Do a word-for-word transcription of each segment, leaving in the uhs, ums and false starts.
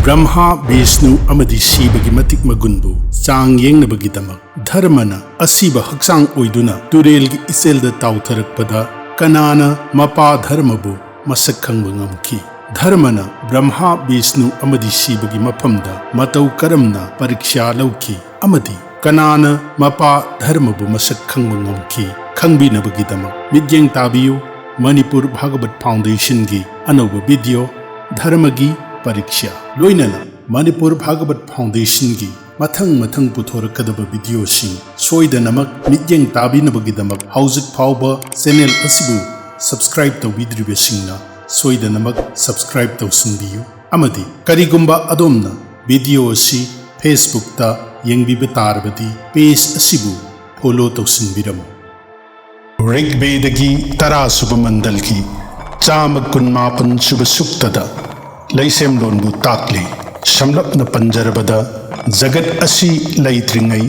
ꯕ꯭ꯔꯍꯃꯥ, ꯕꯤꯁꯅꯨ ꯑꯃꯗꯤ ꯁꯤꯕꯒꯤ ꯃꯇꯤꯛ ꯃꯒꯨꯟꯕꯨ ꯆꯥꯡ ꯌꯦꯡꯅꯕꯒꯤꯗꯃꯛ ꯙꯔꯃꯅ ꯑꯁꯤꯕ ꯍꯛꯆꯥꯡ ꯑꯣꯏꯗꯨꯅ ꯇꯨꯔꯦꯜꯒꯤ ꯏꯆꯦꯜꯗ ꯇꯥꯎꯊꯔꯛꯄꯗ ꯀꯅꯥꯅ ꯃꯄꯥ ꯙꯔꯃꯕꯨ ꯃꯁꯛ ꯈꯪꯕ ꯉꯝꯈꯤ? ꯙꯔꯃꯅ ꯕ꯭ꯔꯍꯃꯥ, ꯕꯤꯁꯅꯨ ꯑꯃꯗꯤ ꯁꯤꯕꯒꯤ ꯃꯐꯝꯗ ꯃꯇꯧ ꯀꯔꯝꯅ ꯄꯔꯤꯛꯁꯥ ꯂꯧꯈꯤ ꯑꯃꯗꯤ ꯀꯅꯥꯅ ꯃꯄꯥ ꯙꯔꯃꯕꯨ ꯃꯁꯛ ꯈꯪꯕ ꯉꯝꯈꯤ? ꯈꯪꯕꯤꯅꯕꯒꯤꯗꯃꯛ ꯃꯤꯠꯌꯦꯡ ꯇꯥꯕꯤꯌꯨ ꯃꯅꯤꯄꯨꯔ ꯚꯥꯒꯕꯠ ꯐꯥꯎꯟꯗꯦꯁꯟꯒꯤ ꯑꯅꯧꯕ ꯚꯤꯗꯤꯑꯣ ꯙꯔꯃꯒꯤ ꯄꯔꯤꯛꯁꯥ꯫ ꯂꯣꯏꯅꯅ ꯃꯅꯤꯄꯨꯔ ꯚꯥꯒꯕꯠ ꯐꯥꯎꯟꯗꯦꯁꯟꯒꯤ ꯃꯊꯪ ꯃꯊꯪ ꯄꯨꯊꯣꯔꯛꯀꯗꯕ ꯚꯤꯗꯤꯑꯣꯁꯤꯡ ꯁꯣꯏꯗꯅꯃꯛ ꯃꯤꯠꯌꯦꯡ ꯇꯥꯕꯤꯅꯕꯒꯤꯗꯃꯛ ꯍꯧꯖꯤꯛ ꯐꯥꯎꯕ ꯆꯦꯅꯦꯜ ꯑꯁꯤꯕꯨ ꯁꯕꯁꯀ꯭ꯔꯥꯏꯕ ꯇꯧꯕꯤꯗ꯭ꯔꯤꯕꯁꯤꯡꯅ ꯁꯣꯏꯗꯅꯃꯛ ꯁꯕꯁꯀ꯭ꯔꯥꯏꯕ ꯇꯧꯁꯤꯟꯕꯤꯌꯨ꯫ ꯑꯃꯗꯤ ꯀꯔꯤꯒꯨꯝꯕ ꯑꯗꯣꯝꯅ ꯚꯤꯗꯤꯑꯣ ꯑꯁꯤ ꯐꯦꯁꯕꯨꯛꯇ ꯌꯦꯡꯕꯤꯕ ꯇꯥꯔꯕꯗꯤ ꯄꯦꯖ ꯑꯁꯤꯕꯨ ꯐꯣꯂꯣ ꯇꯧꯁꯤꯟꯕꯤꯔꯝꯃꯨ꯫ ꯔꯤꯒꯕꯦꯗꯒꯤ ꯇꯔꯥꯁꯨꯕ ꯃꯟꯗꯜꯒꯤ ꯆꯥꯝꯃ ꯀꯨꯟꯃꯥꯄꯟ ꯁꯨꯕ ꯁꯨꯛꯇꯗ ꯂꯩꯁꯦꯝꯂꯣꯟꯕꯨ ꯇꯥꯛꯂꯤ꯫ ꯁꯝꯂꯞꯅ ꯄꯟꯖꯔꯕꯗ, ꯖꯒꯠ ꯑꯁꯤ ꯂꯩꯇ꯭ꯔꯤꯉꯩ,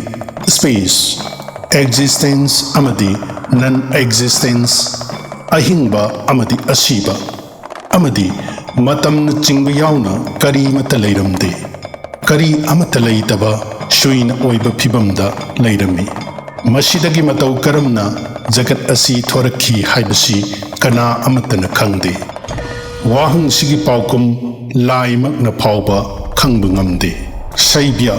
ꯁ꯭ꯄꯦꯁ, ꯑꯦꯛꯖꯤꯁꯇꯦꯟꯁ ꯑꯃꯗꯤ ꯅꯟ ꯑꯦꯛꯖꯤꯁꯇꯦꯟꯁ, ꯑꯍꯤꯡꯕ ꯑꯃꯗꯤ ꯑꯁꯤꯕ, ꯑꯃꯗꯤ ꯃꯇꯝꯅꯆꯤꯡꯕ ꯌꯥꯎꯅ ꯀꯔꯤꯃꯠꯇ ꯂꯩꯔꯝꯗꯦ꯫ ꯀꯔꯤ ꯑꯃꯠꯇ ꯂꯩꯇꯕ ꯁꯨꯏꯅ ꯑꯣꯏꯕ ꯐꯤꯕꯝꯗ ꯂꯩꯔꯝꯃꯤ꯫ ꯃꯁꯤꯗꯒꯤ ꯃꯇꯧ ꯀꯔꯝꯅ ꯖꯒꯠ ꯑꯁꯤ ꯊꯣꯔꯛꯈꯤ ꯍꯥꯏꯕꯁꯤ ꯀꯅꯥ ꯑꯃꯠꯇꯅ ꯈꯪꯗꯦ꯫ ꯋꯥꯍꯪꯁꯤꯒꯤ ꯄꯥꯎꯈꯨꯝ ꯂꯥꯏꯃꯛꯅ ꯐꯥꯎꯕ ꯈꯪꯕ ꯉꯝꯗꯦ꯫ ꯁꯩꯕ꯭ꯌ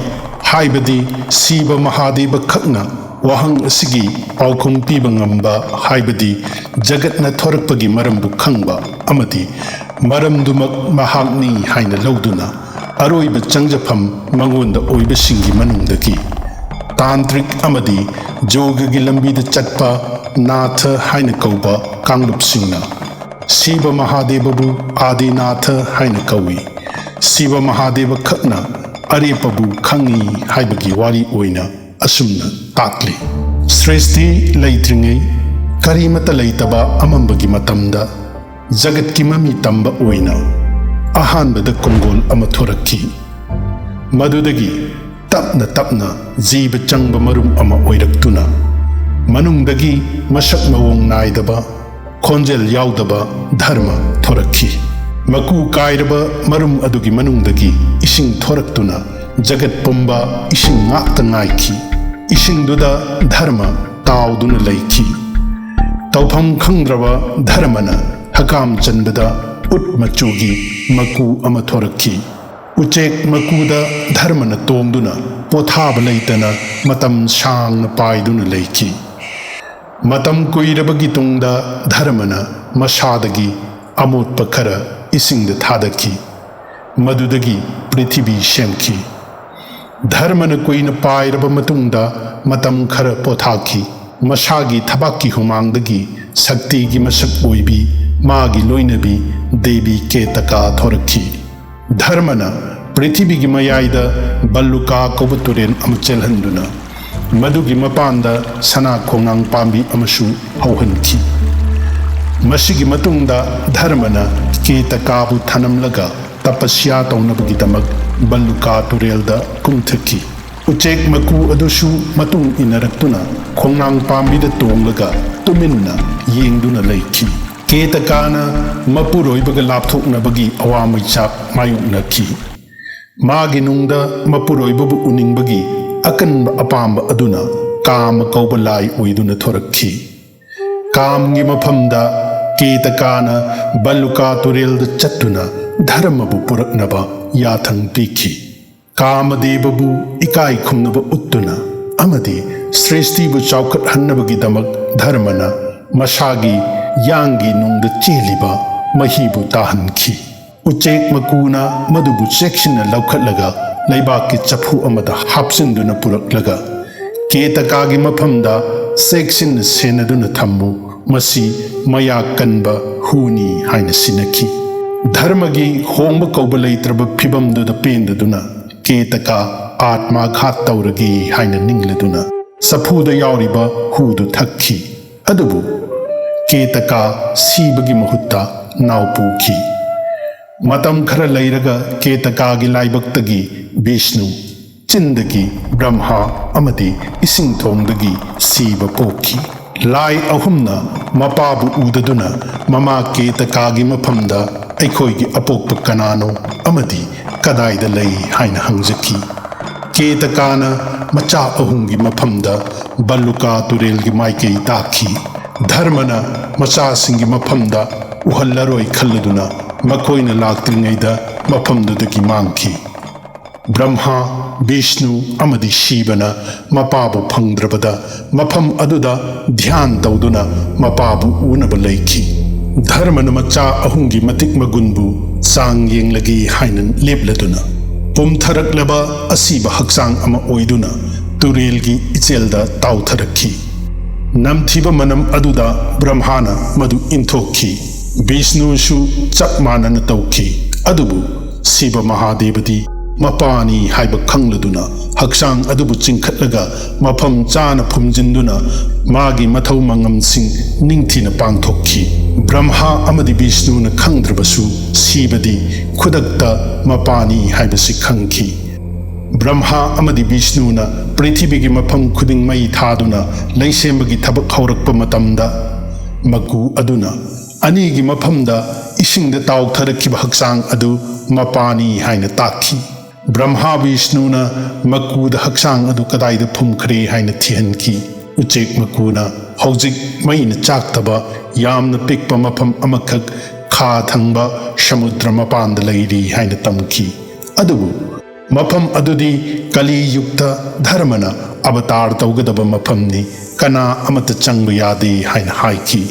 ꯍꯥꯏꯕꯗꯤ ꯁꯤꯕ ꯃꯍꯥꯗꯦꯕ ꯈꯛꯅ ꯋꯥꯍꯪ ꯑꯁꯤꯒꯤ ꯄꯥꯎꯈꯨꯝ ꯄꯤꯕ ꯉꯝꯕ, ꯍꯥꯏꯕꯗꯤ ꯖꯒꯠꯅ ꯊꯣꯔꯛꯄꯒꯤ ꯃꯔꯝꯕꯨ ꯈꯪꯕ ꯑꯃꯗꯤ ꯃꯔꯝꯗꯨꯃꯛ ꯃꯍꯥꯛꯅꯤ ꯍꯥꯏꯅ ꯂꯧꯗꯨꯅ ꯑꯔꯣꯏꯕ ꯆꯪꯖꯐꯝ ꯃꯉꯣꯟꯗ ꯑꯣꯏꯕꯁꯤꯡꯒꯤ ꯃꯅꯨꯡꯗꯒꯤ ꯇꯥꯟꯇ꯭ꯔꯤꯛ ꯑꯃꯗꯤ ꯖꯣꯒꯒꯤ ꯂꯝꯕꯤꯗ ꯆꯠꯄ ꯅꯥꯊ ꯍꯥꯏꯅ ꯀꯧꯕ ꯀꯥꯡꯂꯨꯞꯁꯤꯡꯅ ꯁꯤꯕ ꯃꯍꯥꯗꯦꯕꯕꯨ ꯑꯥꯗꯤꯅꯥꯊ ꯍꯥꯏꯅ ꯀꯧꯏ꯫ ꯁꯤꯕ ꯃꯍꯥꯗꯦꯕ ꯈꯛꯅ ꯑꯔꯦꯞꯄꯕꯨ ꯈꯪꯏ ꯍꯥꯏꯕꯒꯤ ꯋꯥꯔꯤ ꯑꯣꯏꯅ ꯑꯁꯨꯝꯅ ꯇꯥꯛꯂꯤ꯫ ꯁ꯭ꯔꯤꯁꯇꯤ ꯂꯩꯇ꯭ꯔꯤꯉꯩ, ꯀꯔꯤꯃꯠꯇ ꯂꯩꯇꯕ ꯑꯃꯝꯕꯒꯤ ꯃꯇꯝꯗ ꯖꯒꯠꯀꯤ ꯃꯃꯤ ꯇꯝꯕ ꯑꯣꯏꯅ ꯑꯍꯥꯟꯕꯗ ꯀꯣꯡꯒꯣꯜ ꯑꯃ ꯊꯣꯔꯛꯈꯤ꯫ ꯃꯗꯨꯗꯒꯤ ꯇꯞꯅ ꯇꯞꯅ ꯖꯤꯕ ꯆꯪꯕ ꯃꯔꯨꯝ ꯑꯃ ꯑꯣꯏꯔꯛꯇꯨꯅ ꯃꯅꯨꯡꯗꯒꯤ ꯃꯁꯛ ꯃꯑꯣꯡ ꯅꯥꯏꯗꯕ, ꯈꯣꯟꯖꯦꯜ ꯌꯥꯎꯗꯕ ꯙꯔꯃ ꯊꯣꯔꯛꯈꯤ꯫ ꯃꯀꯨ ꯀꯥꯏꯔꯕ ꯃꯔꯨꯝ ꯑꯗꯨꯒꯤ ꯃꯅꯨꯡꯗꯒꯤ ꯏꯁꯤꯡ ꯊꯣꯔꯛꯇꯨꯅ ꯖꯒꯠ ꯄꯨꯝꯕ ꯏꯁꯤꯡ ꯉꯥꯛꯇ ꯉꯥꯏꯈꯤ꯫ ꯏꯁꯤꯡꯗꯨꯗ ꯙꯔꯃ ꯇꯥꯎꯗꯨꯅ ꯂꯩꯈꯤ꯫ ꯇꯧꯐꯝ ꯈꯪꯗ꯭ꯔꯕ ꯙꯔꯃꯅ ꯍꯀꯥꯝ ꯆꯟꯕꯗ ꯎꯠ ꯃꯆꯨꯒꯤ ꯃꯀꯨ ꯑꯃ ꯊꯣꯔꯛꯈꯤ꯫ ꯎꯆꯦꯛ ꯃꯀꯨꯗ ꯙꯔꯃꯅ ꯇꯣꯡꯗꯨꯅ ꯄꯣꯊꯥꯕ ꯂꯩꯇꯅ ꯃꯇꯝ ꯁꯥꯡꯅ ꯄꯥꯏꯗꯨꯅ ꯂꯩꯈꯤ꯫ ꯃꯇꯝ ꯀꯨꯏꯔꯕꯒꯤ ꯇꯨꯡꯗ ꯙꯔꯃꯅ ꯃꯁꯥꯗꯒꯤ ꯑꯃꯣꯠꯄ ꯈꯔ ꯏꯁꯤꯡꯗ ꯊꯥꯗꯈꯤ꯫ ꯃꯗꯨꯗꯒꯤ ꯄ꯭ꯔꯤꯊꯤꯕꯤ ꯁꯦꯝꯈꯤ꯫ ꯙꯔꯃꯅ ꯀꯨꯏꯅ ꯄꯥꯏꯔꯕ ꯃꯇꯨꯡꯗ ꯃꯇꯝ ꯈꯔ ꯄꯣꯊꯥꯈꯤ꯫ ꯃꯁꯥꯒꯤ ꯊꯕꯛꯀꯤ ꯍꯨꯃꯥꯡꯗꯒꯤ ꯁꯛꯇꯤꯒꯤ ꯃꯁꯛ ꯑꯣꯏꯕꯤ ꯃꯥꯒꯤ ꯂꯣꯏꯅꯕꯤ ꯗꯦꯕꯤ ꯀꯦꯇꯀꯥ ꯊꯣꯔꯛꯈꯤ꯫ ꯙꯔꯃꯅ ꯄ꯭ꯔꯤꯊꯤꯕꯤꯒꯤ ꯃꯌꯥꯏꯗ ꯕꯜꯂꯨꯀꯥ ꯀꯧꯕ ꯇꯨꯔꯦꯜ ꯑꯃ ꯆꯦꯜꯍꯟꯗꯨꯅ ꯃꯗꯨꯒꯤ ꯃꯄꯥꯟꯗ ꯁꯅꯥ ꯈꯣꯡꯅꯥꯡ ꯄꯥꯝꯕꯤ ꯑꯃꯁꯨ ꯍꯧꯍꯟꯈꯤ꯫ ꯃꯁꯤꯒꯤ ꯃꯇꯨꯡꯗ ꯙꯔꯃꯅ ꯀꯦꯇꯀꯥꯕꯨ ꯊꯅꯝꯂꯒ ꯇꯄꯁ꯭ꯌꯥ ꯇꯧꯅꯕꯒꯤꯗꯃꯛ ꯕꯜꯂꯨꯀꯥ ꯇꯨꯔꯦꯜꯗ ꯀꯨꯝꯊꯈꯤ꯫ ꯎꯆꯦꯛ ꯃꯀꯨ ꯑꯗꯨꯁꯨ ꯃꯇꯨꯡ ꯏꯟꯅꯔꯛꯇꯨꯅ ꯈꯣꯡꯅꯥꯡ ꯄꯥꯝꯕꯤꯗ ꯇꯣꯡꯂꯒ ꯇꯨꯃꯤꯟꯅ ꯌꯦꯡꯗꯨꯅ ꯂꯩꯈꯤ꯫ ꯀꯦꯇꯀꯥꯅ ꯃꯄꯨꯔꯣꯏꯕꯒ ꯂꯥꯞꯊꯣꯛꯅꯕꯒꯤ ꯑꯋꯥꯃꯩꯆꯥꯛ ꯃꯥꯌꯣꯛꯅꯈꯤ꯫ ꯃꯥꯒꯤ ꯅꯨꯡꯗ ꯃꯄꯨꯔꯣꯏꯕꯕꯨ ꯎꯅꯤꯡꯕꯒꯤ ꯑꯀꯟꯕ ꯑꯄꯥꯝꯕ ꯑꯗꯨꯅ ꯀꯥꯃ ꯀꯧꯕ ꯂꯥꯏ ꯑꯣꯏꯗꯨꯅ ꯊꯣꯔꯛꯈꯤ꯫ ꯀꯥꯝꯒꯤ ꯃꯐꯝꯗ ꯀꯦꯇꯀꯥꯅ ꯕꯜꯂꯨꯀꯥ ꯇꯨꯔꯦꯜꯗ ꯆꯠꯇꯨꯅ ꯙꯔꯃꯕꯨ ꯄꯨꯔꯛꯅꯕ ꯌꯥꯊꯪ ꯄꯤꯈꯤ꯫ ꯀꯥꯃꯗꯦꯕꯕꯨ ꯏꯀꯥꯏ ꯈꯨꯝꯅꯕ ꯎꯠꯇꯨꯅ ꯑꯃꯗꯤ ꯁ꯭ꯔꯦꯁꯇꯤꯕꯨ ꯆꯥꯎꯈꯠꯍꯟꯅꯕꯒꯤꯗꯃꯛ ꯙꯔꯃꯅ ꯃꯁꯥꯒꯤ ꯌꯥꯡꯒꯤ ꯅꯨꯡꯗ ꯆꯦꯜꯂꯤꯕ ꯃꯍꯤꯕꯨ ꯇꯥꯍꯟꯈꯤ꯫ ꯎꯆꯦꯛ ꯃꯀꯨꯅ ꯃꯗꯨꯕꯨ ꯆꯦꯛꯁꯤꯟꯅ ꯂꯧꯈꯠꯂꯒ ꯂꯩꯕꯥꯛꯀꯤ ꯆꯐꯨ ꯑꯃꯗ ꯍꯥꯞꯆꯤꯟꯗꯨꯅ ꯄꯨꯔꯛꯂꯒ ꯀꯦꯇꯀꯥꯒꯤ ꯃꯐꯝꯗ ꯆꯦꯛꯁꯤꯟꯅ ꯁꯦꯟꯅꯗꯨꯅ ꯊꯝꯃꯨ, ꯃꯁꯤ ꯃꯌꯥ ꯀꯟꯕ ꯍꯨꯅꯤ ꯍꯥꯏꯅ ꯁꯤꯟꯅꯈꯤ꯫ ꯙꯔꯃꯒꯤ ꯍꯣꯡꯕ ꯀꯧꯕ ꯂꯩꯇ꯭ꯔꯕ ꯐꯤꯕꯝꯗꯨꯗ ꯄꯦꯟꯗꯗꯨꯅ ꯀꯦꯇꯀꯥ ꯑꯥꯠꯃꯥꯘꯥꯠ ꯇꯧꯔꯒꯦ ꯍꯥꯏꯅ ꯅꯤꯡꯂꯗꯨꯅ ꯆꯐꯨꯗ ꯌꯥꯎꯔꯤꯕ ꯍꯨꯗꯨ ꯊꯛꯈꯤ꯫ ꯑꯗꯨꯕꯨ ꯀꯦꯇꯀꯥ ꯁꯤꯕꯒꯤ ꯃꯍꯨꯠꯇ ꯅꯥꯎ ꯄꯨꯈꯤ꯫ ꯃꯇꯝ ꯈꯔ ꯂꯩꯔꯒ ꯀꯦꯇꯀꯥꯒꯤ ꯂꯥꯏꯕꯛꯇꯒꯤ ꯕꯤꯁꯅꯨ, ꯆꯤꯟꯗꯒꯤ ꯕ꯭ꯔꯍꯃꯥ ꯑꯃꯗꯤ ꯏꯁꯤꯡ ꯊꯣꯡꯗꯒꯤ ꯁꯤꯕ ꯄꯣꯛꯈꯤ꯫ ꯂꯥꯏ ꯑꯍꯨꯝꯅ ꯃꯄꯥꯕꯨ ꯎꯗꯗꯨꯅ ꯃꯃꯥ ꯀꯦꯇꯀꯥꯒꯤ ꯃꯐꯝꯗ "ꯑꯩꯈꯣꯏꯒꯤ ꯑꯄꯣꯛꯄ ꯀꯅꯥꯅꯣ ꯑꯃꯗꯤ ꯀꯗꯥꯏꯗ ꯂꯩ?" ꯍꯥꯏꯅ ꯍꯪꯖꯈꯤ꯫ ꯀꯦꯇꯀꯥꯅ ꯃꯆꯥ ꯑꯍꯨꯝꯒꯤ ꯃꯐꯝꯗ ꯕꯜꯂꯨꯀꯥ ꯇꯨꯔꯦꯜꯒꯤ ꯃꯥꯏꯀꯩ ꯇꯥꯛꯈꯤ꯫ ꯙꯔꯃꯅ ꯃꯆꯥꯁꯤꯡꯒꯤ ꯃꯐꯝꯗ ꯎꯍꯜꯂꯔꯣꯏ ꯈꯜꯂꯗꯨꯅ ꯃꯈꯣꯏꯅ ꯂꯥꯛꯇ꯭ꯔꯤꯉꯩꯗ ꯃꯐꯝꯗꯨꯗꯒꯤ ꯃꯥꯡꯈꯤ꯫ ꯕ꯭ꯔꯍꯃꯥ, ꯕꯤꯁꯅꯨ ꯑꯃꯗꯤ ꯁꯤꯕꯅ ꯃꯄꯥꯕꯨ ꯐꯪꯗ꯭ꯔꯕꯗ ꯃꯐꯝ ꯑꯗꯨꯗ ꯙ꯭ꯌꯥꯟ ꯇꯧꯗꯨꯅ ꯃꯄꯥꯕꯨ ꯎꯅꯕ ꯂꯩꯈꯤ꯫ ꯙꯔꯃꯅ ꯃꯆꯥ ꯑꯍꯨꯝꯒꯤ ꯃꯇꯤꯛ ꯃꯒꯨꯟꯕꯨ ꯆꯥꯡ ꯌꯦꯡꯂꯒꯦ ꯍꯥꯏꯅ ꯂꯦꯞꯂꯗꯨꯅ ꯄꯨꯝꯊꯔꯛꯂꯕ ꯑꯁꯤꯕ ꯍꯛꯆꯥꯡ ꯑꯃ ꯑꯣꯏꯗꯨꯅ ꯇꯨꯔꯦꯜꯒꯤ ꯏꯆꯦꯜꯗ ꯇꯥꯎꯊꯔꯛꯈꯤ꯫ ꯅꯝꯊꯤꯕ ꯃꯅꯝ ꯑꯗꯨꯗ ꯕ꯭ꯔꯍꯃꯥꯅ ꯃꯗꯨ ꯏꯟꯊꯣꯛꯈꯤ꯫ ꯕꯤꯁꯅꯨꯁꯨ ꯆꯞ ꯃꯥꯟꯅꯅ ꯇꯧꯈꯤ꯫ ꯑꯗꯨꯕꯨ ꯁꯤꯕ ꯃꯍꯥꯗꯦꯕꯗꯤ ꯃꯄꯥꯅꯤ ꯍꯥꯏꯕ ꯈꯪꯂꯗꯨꯅ ꯍꯛꯆꯥꯡ ꯑꯗꯨꯕꯨ ꯆꯤꯡꯈꯠꯂꯒ ꯃꯐꯝ ꯆꯥꯅ ꯐꯨꯝꯖꯤꯟꯗꯨꯅ ꯃꯥꯒꯤ ꯃꯊꯧ ꯃꯉꯝꯁꯤꯡ ꯅꯤꯡꯊꯤꯅ ꯄꯥꯡꯊꯣꯛꯈꯤ꯫ ꯕ꯭ꯔꯍꯃꯥ ꯑꯃꯗꯤ ꯕꯤꯁꯅꯨꯅ ꯈꯪꯗ꯭ꯔꯕꯁꯨ ꯁꯤꯕꯗꯤ ꯈꯨꯗꯛꯇ ꯃꯄꯥꯅꯤ ꯍꯥꯏꯕꯁꯤ ꯈꯪꯈꯤ꯫ ꯕ꯭ꯔꯍꯃꯥ ꯑꯃꯗꯤ ꯕꯤꯁꯅꯨꯅ ꯄ꯭ꯔꯤꯊꯤꯕꯤꯒꯤ ꯃꯐꯝ ꯈꯨꯗꯤꯡ ꯃꯩ ꯊꯥꯗꯨꯅ ꯂꯩꯁꯦꯝꯕꯒꯤ ꯊꯕꯛ ꯍꯧꯔꯛꯄ ꯃꯇꯝꯗ ꯃꯀꯨ ꯑꯗꯨꯅ ꯑꯅꯤꯒꯤ ꯃꯐꯝꯗ ꯏꯁꯤꯡꯗ ꯇꯥꯎꯊꯔꯛꯈꯤꯕ ꯍꯛꯆꯥꯡ ꯑꯗꯨ ꯃꯄꯥꯅꯤ ꯍꯥꯏꯅ ꯇꯥꯛꯈꯤ꯫ ꯕ꯭ꯔꯍꯃꯥ ꯕꯤꯁꯅꯨꯅ ꯃꯀꯨꯗ ꯍꯛꯆꯥꯡ ꯑꯗꯨ ꯀꯗꯥꯏꯗ ꯐꯨꯝꯈ꯭ꯔꯦ ꯍꯥꯏꯅ ꯊꯤꯍꯟꯈꯤ꯫ ꯎꯆꯦꯛ ꯃꯀꯨꯅ ꯍꯧꯖꯤꯛ ꯃꯩꯅ ꯆꯥꯛꯇꯕ ꯌꯥꯝꯅ ꯄꯤꯛꯄ ꯃꯐꯝ ꯑꯃꯈꯛ ꯈꯥ ꯊꯪꯕ ꯁꯃꯨꯗ꯭ꯔ ꯃꯄꯥꯟꯗ ꯂꯩꯔꯤ ꯍꯥꯏꯅ ꯇꯝꯈꯤ꯫ ꯑꯗꯨꯕꯨ ꯃꯐꯝ ꯑꯗꯨꯗꯤ ꯀꯂꯤ ꯌꯨꯒꯇ ꯙꯔꯃꯅ ꯑꯕꯇꯥꯔ ꯇꯧꯒꯗꯕ ꯃꯐꯝꯅꯤ, ꯀꯅꯥ ꯑꯃꯠꯇ ꯆꯪꯕ ꯌꯥꯗꯦ ꯍꯥꯏꯅ ꯍꯥꯏꯈꯤ꯫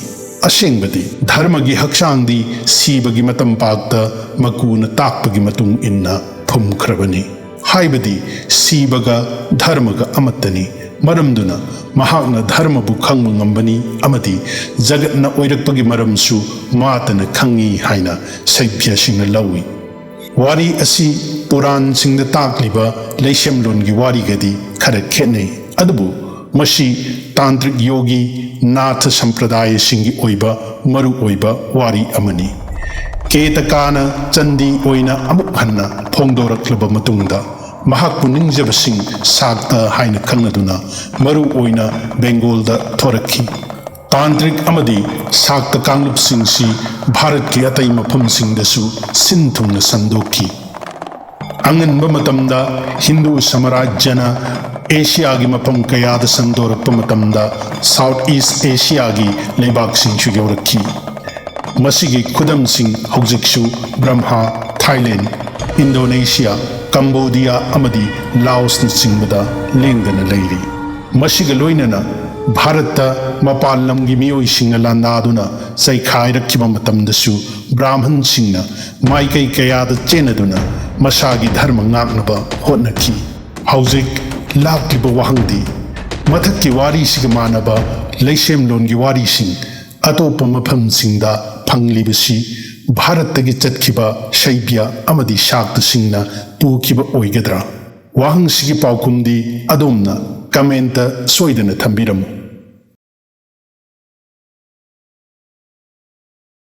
ꯑꯁꯦꯡꯕꯗꯤ ꯙꯔꯃꯒꯤ ꯍꯛꯆꯥꯡꯗꯤ ꯁꯤꯕꯒꯤ ꯃꯇꯝꯄꯥꯛꯇ ꯃꯀꯨꯅ ꯇꯥꯛꯄꯒꯤ ꯃꯇꯨꯡ ꯏꯟꯅ ꯐꯨꯝꯈ꯭ꯔꯕꯅꯤ꯫ ꯍꯥꯏꯕꯗꯤ ꯁꯤꯕꯒ ꯙꯔꯃꯒ ꯑꯃꯠꯇꯅꯤ꯫ ꯃꯔꯝꯗꯨꯅ ꯃꯍꯥꯛꯅ ꯙꯔꯃꯕꯨ ꯈꯪꯕ ꯉꯝꯕꯅꯤ ꯑꯃꯗꯤ ꯖꯒꯠꯅ ꯑꯣꯏꯔꯛꯄꯒꯤ ꯃꯔꯝꯁꯨ ꯃꯥꯇꯅ ꯈꯪꯏ ꯍꯥꯏꯅ ꯁꯩꯚ꯭ꯌꯁꯤꯡꯅ ꯂꯧꯏ꯫ ꯋꯥꯔꯤ ꯑꯁꯤ ꯄꯨꯔꯥꯟꯁꯤꯡꯗ ꯇꯥꯛꯂꯤꯕ ꯂꯩꯁꯦꯝꯂꯣꯟꯒꯤ ꯋꯥꯔꯤꯒꯗꯤ ꯈꯔ ꯈꯦꯠꯅꯩ, ꯑꯗꯨꯕꯨ ꯃꯁꯤ ꯇꯥꯟꯇ꯭ꯔꯤꯛ ꯌꯣꯒꯤ ꯅꯥꯊ ꯁꯝꯄ꯭ꯔꯗꯥꯌꯁꯤꯡꯒꯤ ꯑꯣꯏꯕ ꯃꯔꯨꯑꯣꯏꯕ ꯋꯥꯔꯤ ꯑꯃꯅꯤ꯫ ꯀꯦꯇꯀꯥꯅ ꯆꯟꯗꯤ ꯑꯣꯏꯅ ꯑꯃꯨꯛ ꯍꯟꯅ ꯐꯣꯡꯗꯣꯔꯛꯂꯕ ꯃꯇꯨꯡꯗ, ꯃꯍꯥꯛꯄꯨ ꯅꯤꯡꯖꯕꯁꯤꯡ ꯁꯥꯛꯇ ꯍꯥꯏꯅ ꯈꯪꯅꯗꯨꯅ ꯃꯔꯨ ꯑꯣꯏꯅ ꯕꯦꯡꯒꯣꯜꯗ ꯊꯣꯔꯛꯈꯤ꯫ ꯇꯥꯟꯇ꯭ꯔꯤꯛ ꯑꯃꯗꯤ ꯁꯥꯛꯇ ꯀꯥꯡꯂꯨꯞꯁꯤꯡꯁꯤ ꯚꯥꯔꯠꯀꯤ ꯑꯇꯩ ꯃꯐꯝꯁꯤꯡꯗꯁꯨ ꯁꯤꯟ ꯊꯨꯡꯅ ꯁꯟꯗꯣꯛꯈꯤ꯫ ꯑꯉꯟꯕ ꯃꯇꯝꯗ ꯍꯤꯟꯗꯨ ꯁꯥꯝꯔꯥꯖ꯭ꯌꯅ ꯑꯦꯁꯤꯌꯥꯒꯤ ꯃꯐꯝ ꯀꯌꯥꯗ ꯁꯟꯗꯣꯔꯛꯄ ꯃꯇꯝꯗ ꯁꯥꯎꯠ ꯏꯁ ꯑꯦꯁꯤꯌꯥꯒꯤ ꯂꯩꯕꯥꯛꯁꯤꯡꯁꯨ ꯌꯧꯔꯛꯈꯤ꯫ ꯃꯁꯤꯒꯤ ꯈꯨꯗꯝꯁꯤꯡ ꯍꯧꯖꯤꯛꯁꯨ ꯕ꯭ꯔꯝꯍꯥ, ꯊꯥꯏꯂꯦꯟ, ꯏꯟꯗꯣꯅꯦꯁꯤꯌꯥ, ꯀꯝꯕꯣꯗꯤꯌꯥ ꯑꯃꯗꯤ ꯂꯥꯑꯣꯁꯅꯆꯤꯡꯕꯗ ꯂꯦꯡꯗꯅ ꯂꯩꯔꯤ꯫ ꯃꯁꯤꯒ ꯂꯣꯏꯅꯅ ꯚꯥꯔꯠꯇ ꯃꯄꯥꯟ ꯂꯝꯒꯤ ꯃꯤꯑꯣꯏꯁꯤꯡꯅ ꯂꯥꯟꯗꯥꯗꯨꯅ ꯆꯩꯈꯥꯏꯔꯛꯈꯤꯕ ꯃꯇꯝꯗꯁꯨ ꯕ꯭ꯔꯥꯍꯃꯟꯁꯤꯡꯅ ꯃꯥꯏꯀꯩ ꯀꯌꯥꯗ ꯆꯦꯟꯅꯗꯨꯅ ꯃꯁꯥꯒꯤ ꯙꯔꯃ ꯉꯥꯛꯅꯕ ꯍꯣꯠꯅꯈꯤ꯫ ꯍꯧꯖꯤꯛ ꯂꯥꯛꯂꯤꯕ ꯋꯥꯍꯪꯗꯤ, ꯃꯊꯛꯀꯤ ꯋꯥꯔꯤꯁꯤꯒ ꯃꯥꯟꯅꯕ ꯂꯩꯁꯦꯝꯂꯣꯟꯒꯤ ꯋꯥꯔꯤꯁꯤꯡ ꯑꯇꯣꯞꯄ ꯃꯐꯝꯁꯤꯡꯗ ꯐꯪꯂꯤꯕꯁꯤ ꯚꯥꯔꯠꯇꯒꯤ ꯆꯠꯈꯤꯕ ꯁꯩꯕ꯭ꯌ ꯑꯃꯗꯤ ꯁꯥꯛꯇꯁꯤꯡꯅ ꯄꯨꯈꯤꯕ ꯑꯣꯏꯒꯗ꯭ꯔꯥ? ꯋꯥꯍꯪꯁꯤꯒꯤ ꯄꯥꯎꯈꯨꯝꯗꯤ ꯑꯗꯣꯝꯅ ꯀꯃꯦꯟꯇ ꯁꯣꯏꯗꯅ ꯊꯝꯕꯤꯔꯝꯃꯨ꯫